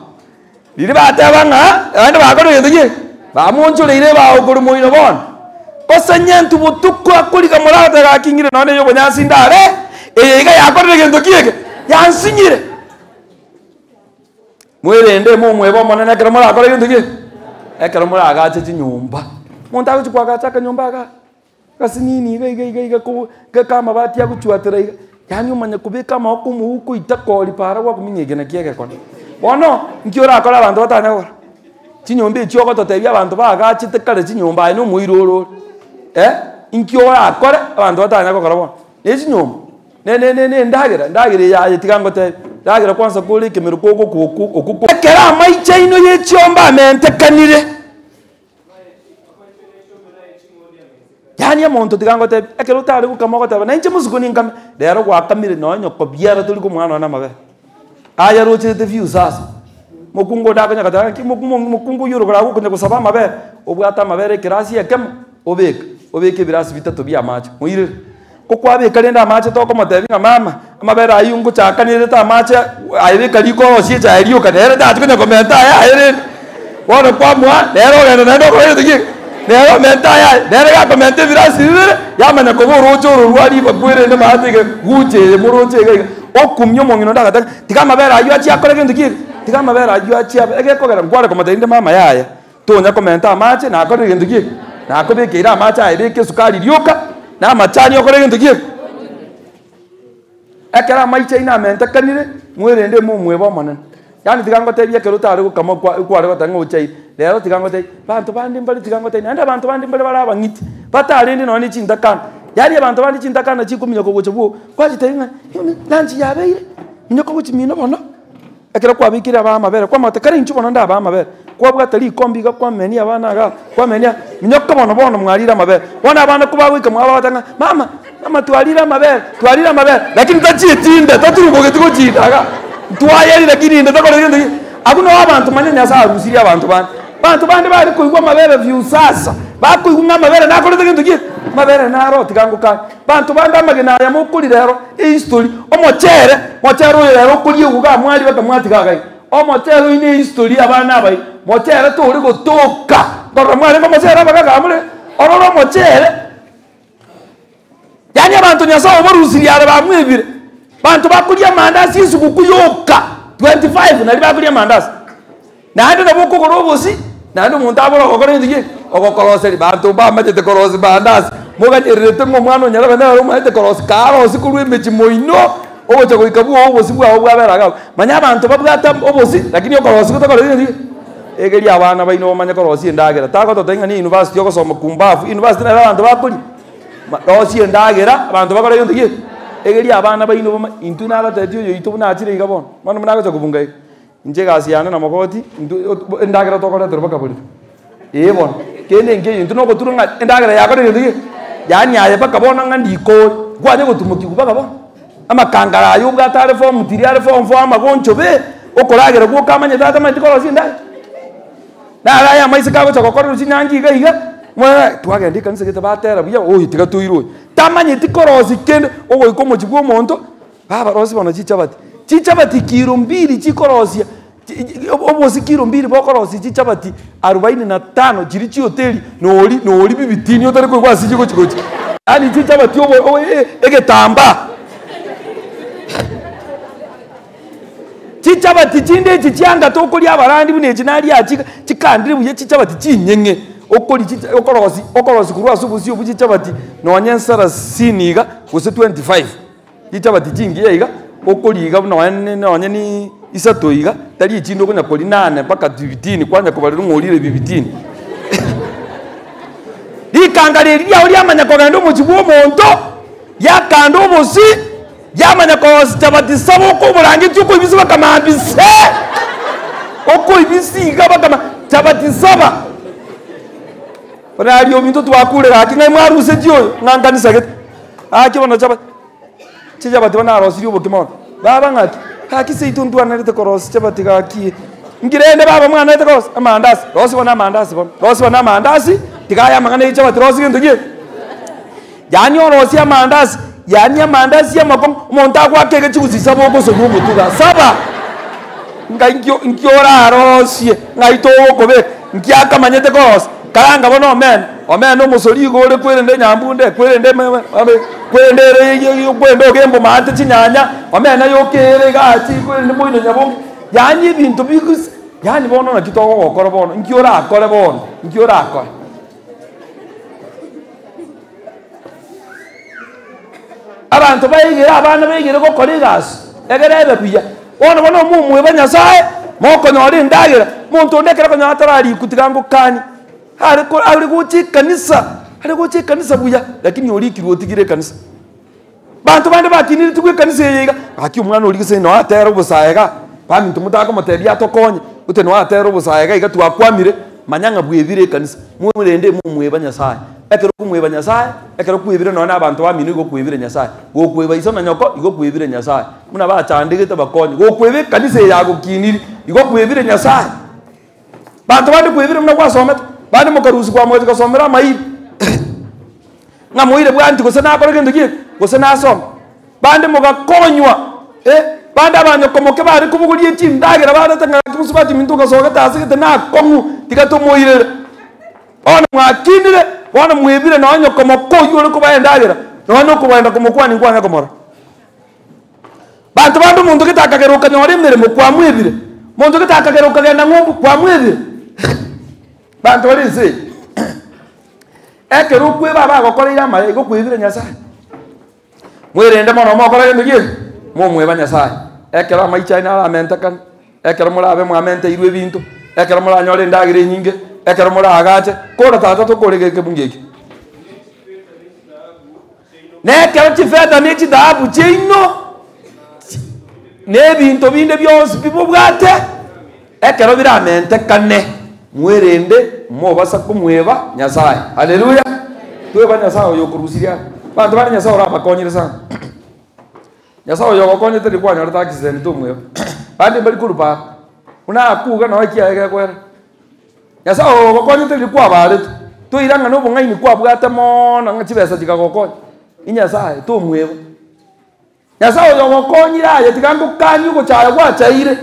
Riria bateba ng'a naende bakorire gento ki? Bamoonchoreire ebao korwa moino bono. Gose nyentu botuko akoriga moragoteba gaki ng'ire nonye na obonyansi ndare, eye iga yakorire gento ki eke? Yansinyire. Mwerende momwebe Omonene ekero morakore gento ki? Ekero moragache chinyomba. Omonto agochia koagacha akanyomba igaa. Gasinini iga iga iga iga ko gaka amabati agochwatera iga, yaani omanye kobeka amaboko omouko oita kori para gwakominya eke naki egekone. Bono, nki orakore abanto batanya gokora? Chinyomba echio ogototebia abanto baagachete kare chinyomba aye na omoiri ore ore eh, inki orakore abanto batanya gokora bono? Na echinyomba, ne ne ne endagera, endagera eye aye tiga ngotebie, endagera kwansa kore ekemero kogokwa okwo okwo ko. Ekero amaicho aino ye chiombe amentekanire. Yaani omonto tiga ngotebie, ekero otare gokama ogoteba nainche mosiko ninkame, rero gwakamire nonya nyoko biara tori komoa nonya namabere. Aye rocherete view sasa, mokungu onde akonya goteba ng'a ki mokungu mokungu oywo orogoro agokonya gosaba amabere, obwate amabere ekerasi ekemo, obeke, obeke ebirasi bitato bia amache, moirere. Ko kwabeka rende amache tokomotebia ng'a mama, amabere aywo ngochakanerete amache aye beka riko orosie echae rioka nere tachi konya komenta aye aye rende. Bono kwamoa, nere ogenda naende okora gento ki? Nere omenta ayaye, nere gakomenta ebirasi bibere, yamanya koba oroche oro rwa ribaku erende maate iga, gucha eye moroche iga iga. Okumia omong'ina onde agateba, tiga amabere aywo achie akore gento ki eke? Tiga amabere aywo achie abe, egekogera nkware komotebia inde mama yaya, tonya komenta amache nakorire gento ki eke? Nakobekeire amache aye beka esukari rioka, na amachani okore gento ki eke? Ekero amaicho aino amentekanire, mwerende momwebe Omonene. Yaani tiga ngotebie ekero otare gokama kwa kware goteba ng'a ochaire, rero tiga ngotebie, banto bande mbare tiga ngotebie, naende abanto bande mbare bare abang'iti, batarende nonye ne chintakana. Yaani abanto bande chintakana chikominyoka gocha bwogo, kwachitebia ng'a lunch yabeire, minyoka gochia mino bono. Ekero kwabekire abana amabere, kwamanya kare inchuo bono ndabae amabere, kwabwata rikombe iga kwamenia abana igaa, kwamenia, minyoka bono bono mwarire amabere. Bono abana kobagoika mwabo bagoteba ng'a mama, mama twarire amabere, twarire amabere, lakini tachieti inda, taturubogeti gochia inda igaa, ntwayeri lakini inda takoreti gento ki. Abwo noo abanto manya Nyasaye arusirie abanto bande. Abanto bande bare koigwa amabere viusasa, bakoigwa ng'a amabere nakorete gento ki? Amabere naro tiga ngokane. Banto bande amagena aya mokori rero, ehistory, omochere, mochere oyo rero okoria iga mwari bakamwatiga iga iga. Omochere oyo ne ehistory abana aba iga, mochere tore gotoka, nkorora mwarenge omochere abagaga more, orore omochere, yaani abanto Nyasaye obarusirie are bamwebire, banto bakoria amandasi esuguku yoka, 25 naria bakoria amandasi. Naende nabo okogora obosie, naende omonto abore ogokora gento ki? Ogokoroseria. Banto mbamanyete korosia mandasi, moganyererete ng'a omwana o nyarebe nere omanyete korosia, karosie korwa emechie moino, ogocha goika bwogo obosie bwao bwabera iga abwo. Manya abanto babwate obosie, lakini okorosia gotakoreti gento ki? Egeria abana baino bamanye korosia endagera, tagototebia ng'a ne university ogosoma kumbafu, university nere abanto bakoria? Rosia endagera, abanto bakore gento ki? Egeria abana baino bamanye, intwe nabatebetie oyoito buna achire iga bono, bono buna agocha kobunga iga. Inche egasi yane na mogoti, intwe endagera tokoreterwa mpaka borere. Ee bono, kende nkeiyo, intwe nogoturwa ng'a endagera yakorire gento ki? Yaani aye mpaka bono ng'a ndiko ore, kwanye gotumokiwa mpaka bono. Amakangara aya obwate are form three are form four amagoncho be, okoragera gwoka amanyete atamanyeti korosia endagera. Naro aya amaiseke agocha gokorerwa chinyangi iga iga, mwana twagenda ekanisa gete batera buya, oyo tiga toire oyo. Tamanyeti korosia kende, ogoika omochie bwa omonto, Babarosia bono chichabati, chichabati kiro mbili chikorosia obosie kiro mbili bokorosia chichabati arubaini na tano chiria chioteri nori nori bibitini otari koigwa ase chigochi gochi. Yaani chichabati obo obo egetambaa. Chichabati chinde echi chianga tokoria abarandi buna echi naria chika chikandire buya chichabati chinyeng'e, okoria chicha okorosia okorosia korwa ase obosie obwo chichabati nonye sarasini iga gose 25. Chichabati chingiya iga, okoria iga buna nonye nonye ni isato iga, tari echinde okonya koria nane mpaka bibitini kwanya kobarerwa ng'a orire bibitini. Rikanga riria riao riamanya kogenda omochie bwa omonto, riakanda obosie, riamanya korosia chabati saba okoborangeti okoibisa bakamambia se, okoibisa iga bakama chabati saba. Buna aria ominto twakure gaki ng'ai mwarusetie oyo, ng'a nkanisa gete. Gaki bono chaba chichabati bono narosirie obokima bono. Baba ng'aki, gaki seito ntwanarete korosia chabati gaki. Nki rende baba mwanarete korosia? Amandasi, rosia bono amandasi bono, rosia bono amandasi, tiga aya amang'ana ya chichabati rosia gento ki eke. Yaani orosie amandasi, yaani amandasi amakong'u, omonto agoaka ege chigusi saba ogosoria omotwe igaa, saba! Ngai nki nki orarosie, ng'ai togokobeka, nki akamanyete korosia. Karanga bono omena, omena omosori igo ore kwerende enyambunde, kwerende kwerende ere kwerende ogembo maate chinyanya, omena yoka ere igaa chi kwerende moino nyabonge, yaani ebinto bigos yaani bono naki togogokora bono, nki orakore bono, nki orakore. Abanto baigere abana baigere gokora egasi, egere ebe buya. Bono bono omomweba Nyasaye, mokonyora endagera, monto onde ekero okonyora atararikwa tiga ngokanie, are ko are gocha ekanisa, are gocha ekanisa buya, lakini orikirwe otigire ekanisa. Banto bande bakinire ekanisa eye iga, gaki omwana oria gose noe atere obosae igaa, baminto motakomotebia atokonye, ote noe atere obosae iga iga twakwamire, manya ng'a bwebire ekanisa, morende momweba Nyasaye. Ekero okomweba Nyasaye, ekero kwebire nonya na abanto bamino igo okwebire Nyasaye, gokweba iso na nyoko, igo okwebire Nyasaye. Buna bachandegete bakonye, gokweba ekanisa eye yagokiniri, igo okwebire Nyasaye. Banto bande kwebire buna gwasomete, bande mokarusigwa mogochia gosomera amairi ng'a moire bwanti gose nakore gento ki eke, gose nasome. Bande mogakonywa eh, bande abanyokomoke bare kobogoria chindagera barete ng'a gaki mosubati ominto ogasogete ase gete nakong'u tiga tomoirere. Bono mwakinire, bono mwebire nonya nyoko moka oyio ore kobaa endagera, nonya na okogenda komokwania nkwanya komorora. Banto bande omonto gete akagera okanyora emeremo kwamwebire, monto gete akagera okagenda ng'umbu kwamwebire. Banto bare ense eye, ekero okweba abagokoreire amaya igo okwebire Nyasaye. Mwerende mono mokore gento ki eke? Momweba Nyasaye. Ekero amaicho aino aramentekane, ekero morabe mwamenteirwe ebinto, ekero moranyore endagera enyinge, ekero moraagache, kora tata tokore ekebungo eke. Na ekero chifeta ne chithahabu chiaino, na ebinto binde bionsi pi mobwate, ekero biramentekane, mwerende mobasa komweba Nyasaye. Haleluya! Tweba Nyasaye oyo okorusirie aa. Abanto bande Nyasaye orabakonyire sana. Nyasaye oyo ogokonyete riria kwanyorete accident tomweba. Bande mbari korwa para, buna akuga nonye ekiaye gekoera. Nyasae oyo ogokonyete riria kwabaretwe, toira ng'a nobong'aini kwabwate moono ng'a chibesa chikagokonya, inyasae tomweba. Nyasae oyo ogokonyire aye tiga ngokanie ogochaya gwachaire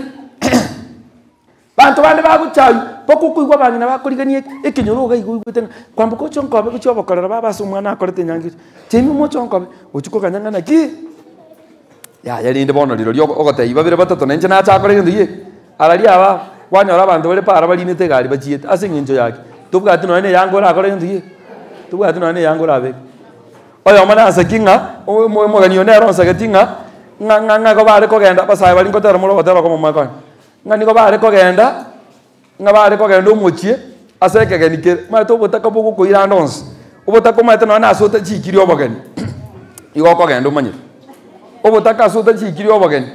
Banto bande bagochaywa, mpaka okoigwa abang'ina bakorigania ekenyoro iga iga oigwete ng'a kwamboka oche onkobe gochia obokorera baba ase omwana akorete enyangi gochia, chiaime moche onkobe, ochia koganya ng'a naki. Yaya rende bono rirorio ogotebi babere batato na inche nacha akore gento ki? Araria aba, kwanyora abanto bare para barinete egari bachiete ase eng'encho yaki, tobwati nonye na eyanga orakore gento ki? Tobwati nonye na eyanga orabeke. Oyomo naseki ng'a, omo omogeni oyo nere onsegeti ng'a, ng'a ng'a ng'a igo bare kogenda abasae baria ngotera more ogotera okomo mwaye ng'a nigo bare kogenda. Ng'a bare kogenda omochie ase ekegeni kere, omanyete obotaka bogokoira ande onsi, obotaka omanyete nonya na ase otachikirie obogeni, igo okogenda omanyete. Obotaka ase otachikirie obogeni.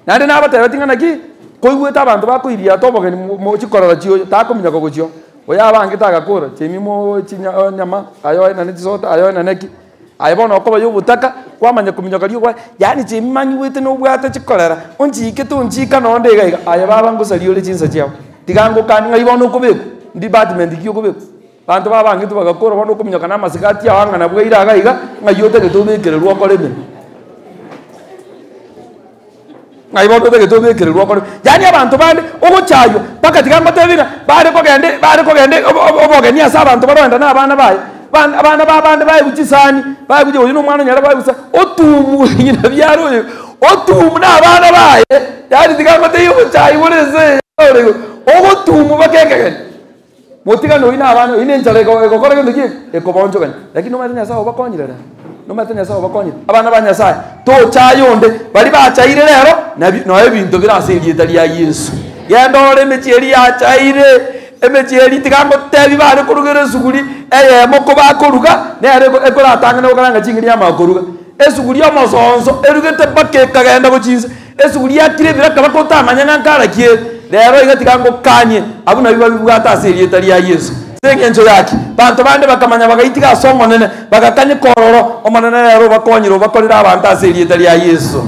Naende nabatebetie ng'a naki, koigwete abanto bakoiriata obogeni mo mochi korora chioyo, takominyoka gochia oo, oyo abangete agakora, chiemi moo chinya nyama, aye oenane chisoda, aye oenane ki. Aye bono okoba obotaka, kwamanya kominyoka ri'ogoa, yaani chimanyigwete nobwate chikorera, onchiike tonchiika nonde iga iga, aye baba ngosaria ore chinsa chiao, tiga ngokanie ng'ai bono okobekwa, department ki okobekwa? Abanto babangete bagakora bono okominyoka na amasikati ao ang'ana bwaire iga iga, ng'ai otagete obekererwe okore emeremo. Ng'ai bono otagete obekererwe okore? Yaani abanto bande ogochaywa mpaka tiga ngotebi ng'a bare kogenda bare kogenda obo obo obogeni ase abanto barogenda na abana baye, ba abana ba abande baegwe chisani, baegwe chi oyo na omwana onyare baegwe chisani, otumu ng'ina biara oyo, otumu na abana baye, yaani tiga ngotebi ogochaywa bore ense eye ore igo, ogotumu mpaka ekegeni. Motigane oyio na abana, oyio na enchara ego egokora gento ki eke? Ekobaonchogania. Lakini nomanyete Nyasaye obakonyire rero? Nomanyete Nyasaye obakonyire? Abana ba Nyasaye, tochaya onde, baria bachaire rero, nabi noe ebinto bire ase erieta ria Yeso. Genda orore emechie eria yachaire, emechie eria tiga ngotebi bare korugera esuguri eyemo kobakoruga, nere eko ekoratang'ane gokaranga ching'eni yamanya koruga. Esuguri omosonso erugete mpaka ekagenda gochia inse. Esuguri yakire ebiraka mpaka otamanya ng'a nkara ki ere. Rero iga tiga ngokanie abwo nabio babibwate ase erieta ria Yeso. Ase engencho yaki, banto bande bakamanya bagaitiga ase Omonene, bagakanyeka ororo, Omonene rero obakonyire obakorere abanto ase erieta ria Yeso.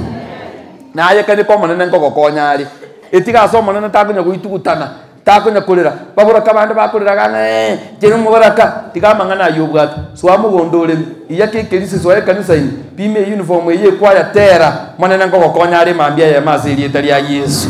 Naye kanyeka Omonene nkogokonya are. Etiga ase Omonene takonya goitugutana. Takonya korera, baboraka bande bakorera iga ng'a ee, inche nomoboraka, tiga amang'ana ayio obwate. Soa mogondo oreme, iyaka ekerisi, soa ekanisa ime, pima eyuniform eye ekwaya, tera, Omonene nkogokonya are mambia eyemo ase erieta ria Yeso.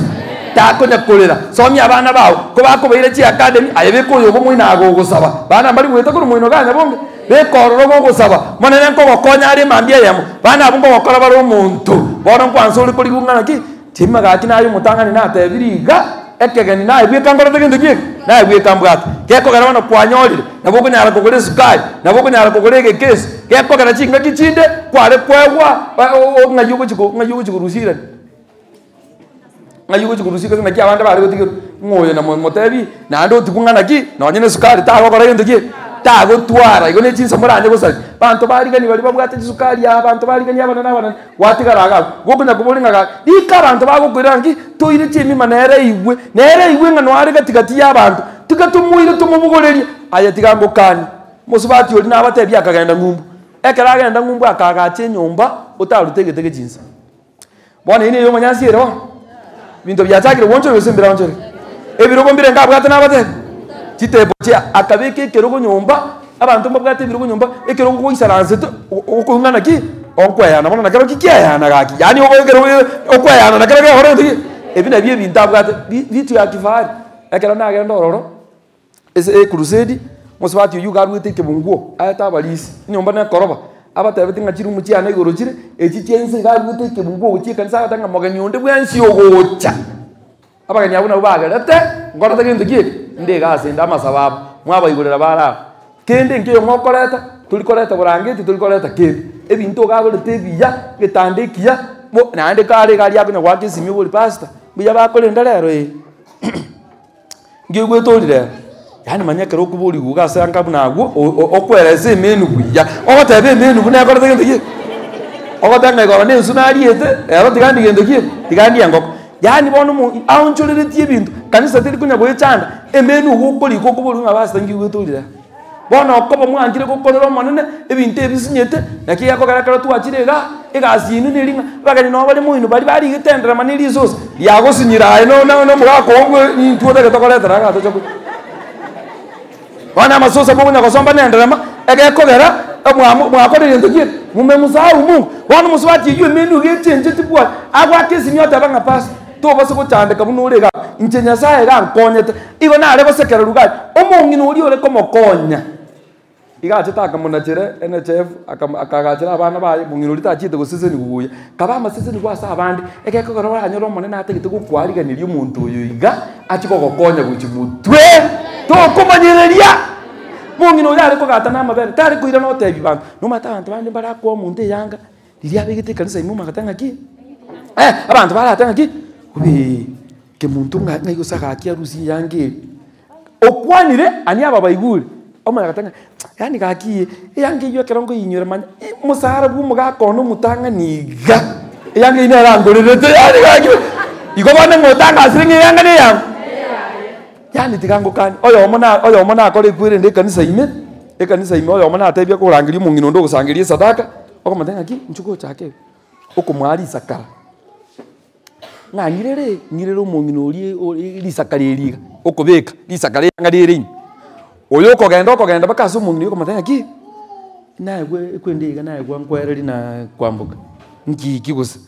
Takonya korera, somia abana bao, kobakobaira chiacademy, aye beka oyo obo moino agogosaba, bana mbari goeta korwa moino iga nyabonge, beka ororo gogosaba, Omonene nkogokonya are mambia eyemo, bana abwo nkogokora bare omonto, bono nkwansa ore korigwa ng'a naki, Chima gaki naye omotang'ani natebirie iga, ekegeni naye bweka nkorete gento ki eke? Naye bweka mbwate. Gekogera bono kwanyorire, nabo okonyara kogora esukari, nabo okonyara kogora egekesi, gekogera chingaki chinde kware koegwa ng'ai ogochi ko ng'ai ogochi korusia irani? Ng'ai ogochi korusia gose naki abande bare gotigerwa, ng'a oyo namotebi naende otigwe ng'a naki, nonye na esukari tagokora gento ki eke? Tagotwara, igo ne chinsa moranye gosaria. Abanto barigani baria babwate chisukari aa, abanto barigani abanene abanene. Gwatigara iga abwo, gokonya koboria ng'a gaki, rika abanto bagokoira ng'a ki, toire chiemima nere eigwe, nere eigwe ng'a noare gati gati y'abanto, tiga tomoire tomobogorerie. Aye tiga ngokanie. Mosubati oria nabatebie akagenda ng'umbu. Ekero agenda ng'umbu akaagacha enyomba otarute egete gechinsa. Bono eyio neye omonyansi ere bono. Ebinto biachakire goonchorwa gose mbiraonchorwe? Ebirogo mbirenge abwate nabatebie? Chitable chia, akabeka ekerogo nyomba, abanto mbabwate ebirogo nyomba, ekerogo goisaransete okoigwa ki? Okoeyana bono nakero ki kieyana gaki, yaani ogo ekerogo okoeyana nakero gekogera gento ki? Ebi nabio ebinto abwate, bi vitu ya kifahari. Ekero nagenda ororo, ase ecrusade, Mosubati oyio iga arwete ekebunguo, aete abarisi, enyomba na ekoroba, abatebeti ng'a chirumu chiane igoro chire, echi chia inse iga arwete ekebunguo gochia ekanisa agoteba ng'a mogeni onde bwensi ogocha. Abageni abwo nabwo bagerete, nkorete gento ki eke? Inde iga ase inde amasabo abo, mwabaigorera bare aba. Kende nkeiyo mokoreta, tori koreta borangeti, tori koreta kende. Ebinto iga agorete ebiya, egetanda ekiya, mo naende kare iga aria akonya goaka esimi obori pastor, mbuya bakorenda rero eh. Nkeigwete ori rero, yaani manya ekero okoborigwa iga ase anga buna agwo, o- okoeresa emenu buya, ogoteba emenu buna ekorete gento ki? Ogoteba ng'a igoro na ensu nariete, rero tiga ndie gento ki? Tiga ndie engoko. Yaani bono omo aonchoreretie ebinto, kanisa teri konya goechanda, emenu igo okorika okoborigwa ng'a pastor nkeigwete ori rero. Bono okoba mwanchire gokorera Omonene ebinto ebisinyete, naki gekogera ekero twachire igaa, egasi yaino neri ng'a abageni nabo bare moino baria barigete enderema ne risosa riagosinyire aye no no nomogaka oo bwe intwe otagete koretera igaa toche koria. Bono amasosa mokonya gosomba na enderema, egekogera mwamo mwakorire gento ki eke? Mumemsahau Mungu. Bono mosubati oyio emenu iga echencheti bwango, agoaka esimi oteba ng'a pastor, tobasa gochandeka buna ore igaa, inche Nyasaye iga ankonyete. Igo nare gosekererwa gaki, omong'ina oria ore komokonya. Iga achete akamonachera NHIF, akam akagachera abana baye, omong'ina oria tachiete gosesenigwa buya. Kaba amasesenigwa ase abande, egekogera oranyore Omonene atagete gokwariganeria omonto oyo iga, achie kogokonya gochia motwe, tokomanyereria. Omong'ina oyo are kogata na amabere, tare koirana gotebia banto, nomanyete abanto bande mbarakoa omonto eyanga, riria abegete ekanisa ime omanyete ng'aki, eh, abanto barate ng'aki, obeee. Kemunto ng'a ng'ai gose agakia arusie eyanga eria. Okwanire ani aba baigure, omanya goteba ng'a yaani gaki eye, eyanga eywo ekero nkoyinyora manya ii omosara bwa omogaka one omotang'ani iga, eyanga eywo nere angorerete yaani gaki igo bono ng'a otangasire ng'a eyanga neyang'o? Yaani tiga ngokanie, oyomo na oyomo nakore ekwerende ekanisa ime, ekanisa ime oyomo natebia korangeria omong'ina onde ogosangeria esadaka, okomotebia ng'aki, inchuo gochake iga, okomoa risakara. Ng'a ng'irere, ng'irere omong'ina oria ore risakara eri iga, okobeka risakara rianga rire ime. Oyo okogenda okogenda mpaka ase omong'ina oyio okomotebia ng'aki, naegwe ekwende iga naegwa nkwereri na kwamboka, nki ki gose?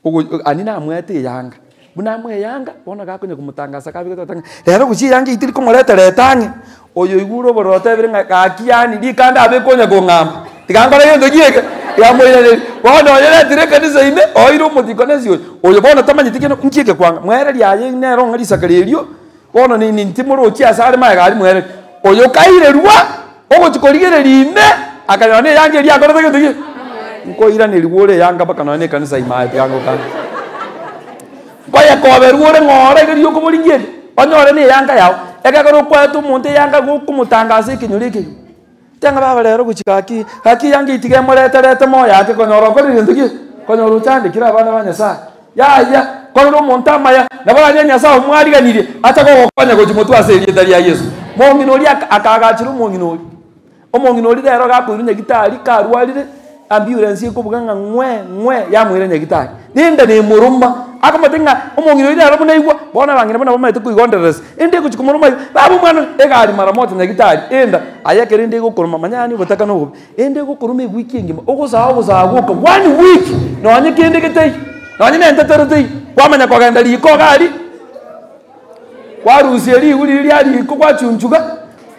Ogo ani namwete eyanga, buna amoe eyanga, bono gakonya komotangasa kabegete agoteba ng'a rero gochia eyanga eywo teri komoreta reta ang'e, oyo oigure obororo otebire ng'a gaki yaani rikande abe konya kong'amba, tiga nkore gento ki eke, tiga moiranerie. Bono oyo oretire ekanisa ime, oire omotikonesi oyo, oyo bono tamanyeti kende nki eke kwanga, mwereri aye nere ong'e risakara erio, bono nini timorochi ase are magega aria mwereri. Oyo kairerwa, ogochia korigereria ime, akanyora na eyanga eria akorete gento ki? Nkoiranerigwa ore eyanga mpaka nonya na ekanisa ime aye tiga ngokane. Nkoyekoberwa ore ng'ora iga riria okoboringia eri, onyore na eyanga yao, ekero okwaete omonto eyanga gokomotangasa ekenyoro ekegima. Tanga baba rero gochia gaki, gaki eyanga eye tiga emoreterete moyo ake konyora okorire gento ki? Konyora ochandekire abana ba Nyasaye. Yaya, korera omonto amaya, nabo oranyore Nyasaye omwariganirie, acha kogokonya gochia motwe ase erieta ria Yeso. Mong'ina oria aka akagachera omong'ina oria. Omong'ina oria rero gakoirwa nyagitari, karwarire, ambulance ekobuga ng'a ng'we ng'we yamoira nyagitari. Rende nemoroma, akomotebia ng'a omong'ina oyio nere buna aigwa, bono abang'ina buna bamaete koigondereresa, ende egochia komoroma iga, baba omwana oyo, egari mara moja nyagitari, enda, aye ekero ende egokoroma manya yaani obotaka na obobe, ende egokoroma ewiki engima, ogosaa ogosaa gwoka one week, nonye kende getaiyo, nonye na entetero teiyo, kwamanya kogenda riko iga aria, kwarusia ribu riria ria riko gwachunchuga,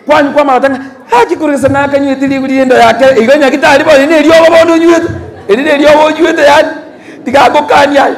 kwanywa kwamanya goteba ng'a gaki korwa gese nakanywete ribu riria enda yake igo nyagitari bono eri neriogo bono onywete, eri neriogo onywete yaani, tiga ngokanie aye,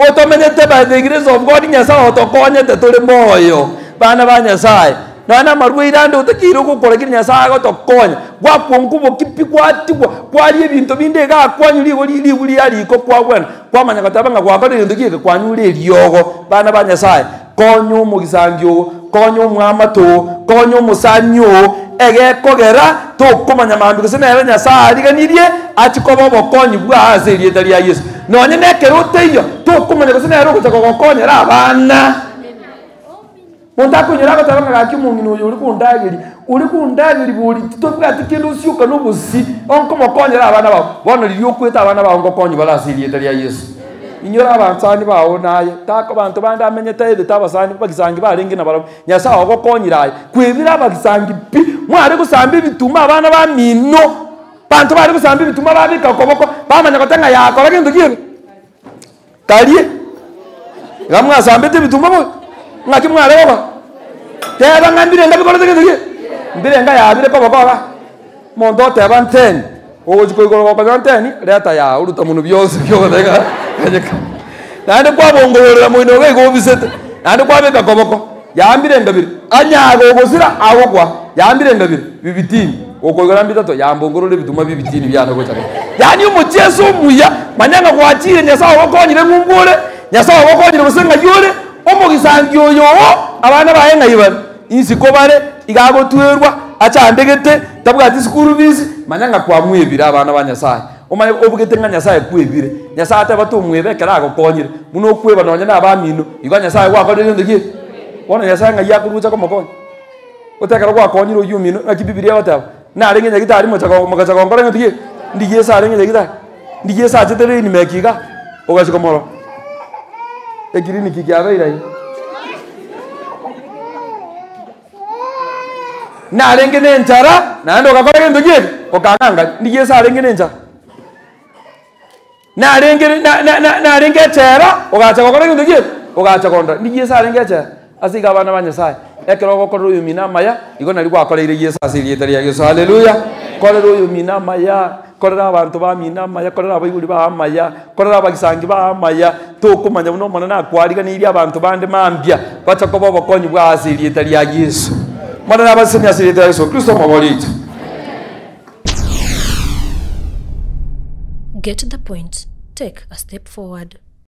otomenyete by the grace of God Nyasaye otokonyete tore moyo, bana ba Nyasaye, nonya na amarwaire ande otakeire gokora keri Nyasaye agotokonya, gwakwa nkoboki pi gwatigwa, kwaria ebinto binde igaa kwanywa rigo ribu ria riko kwagwena, kwamanya goteba ng'a gwakorire gento ki eke kwanyure eriogo, bana ba Nyasaye. Konya omogisangi oo, konya omwamate oo, konya omosani oo, egekogera tokomanya mambia gose nere Nyasae ariganirie achie koba obokonyi bwao ase erieta ria Yeso. Nonye nekero otaiyo, tokomanya gose nere ogocha kogokonyera abana. Monto akonyora agoteba ng'a gaki omong'ina oyo ore kondageria, ore kondageria bori titobwati kende osioka na obosi, onkomokonyera abana bao. Bono riria okwete abana bao ngokonyi bare ase erieta ria Yeso. Inyora abansani bao naye, tako banto bande amenyete aebete abasani bagisangi barenge nabarabwo. Nyasae ogokonyire aye, kwebire abagisangi pi, mware gosamba ebituma abana bamino, banto bare gosamba ebituma babeka okoboko, bamanya goteba ng'a yakora gento ki eke? Karie. Iga mwasambete ebituma bobe, ng'aki mware gokora? Teba ng'a mbirenga bikorete gento ki? Mbirenga yabire koboko iga, omonto oteba nteni, ogochia koigoro gokonyora nteni, reta yaa oruta monwe bionsi bi ogoteba ng'a ganyeka. Naende kwabongororera moino iga igo obisete, naende kwabeka koboko, yaa mbirenga bire, anyaga ogosira agokwa, yaa mbirenga bire, bibitini, gokoigora mbitato, yaa mbongorore ebituma bibitini biane gocha iga. Yaani omochieso omuya, manya ng'a gwachire Nyasaye ogokonyire ng'umbu ore, Nyasaye ogokonyire gose ng'ai ore, omogisangi oyo oo, abana baye ng'ai bare? Isiko bare, iga agotwerwa, achandegete, tabwati school fees, manya ng'a kwamwebire abana ba Nyasaye. Omanye obugete ng'a Nyasaye kwebire. Nyasaye ateba tomweba ekero agokonyire, buna okweba nonye na abamino, igo Nyasaye gwakorire gento ki? Bono Nyasaye ng'ai akorucha komokonya? Gose ekero gwakonyire oyio omino, naki Bibilia egoteba, narenge nyagitari mocha mogacha gonkora gento ki? Ndigie ase arenge nyagitari, ndigie ase achete rain maker igaa, ogachia komorora, ekiriniki kiabeire aywo. Narenge na enchara, naende ogakora gento ki eke? Okang'angania. Ndigie ase arenge na enchara. Narenge na na na narenge echela, ogacha gokora gento ki eke? Ogacha kondora. Ndigie ase arenge echela. Ase igo abana ba Nyasaye, ekero ogokorera oyomino amaya, igo nario gwakoreire Yeso ase erieta ria Yeso. Haleluya! Korera oyomino amaya, korera abanto bamino amaya, korera abaibori bao amaya, korera abagisangi bao amaya, tokomanya buna Omonene akwariganeirie abanto bande mambia, bacha koba obokonyi bwao ase erieta ria Yeso. Omonene abasesenie ase erieta ria Yeso Kristo omobori oito. Get the point, take a step forward.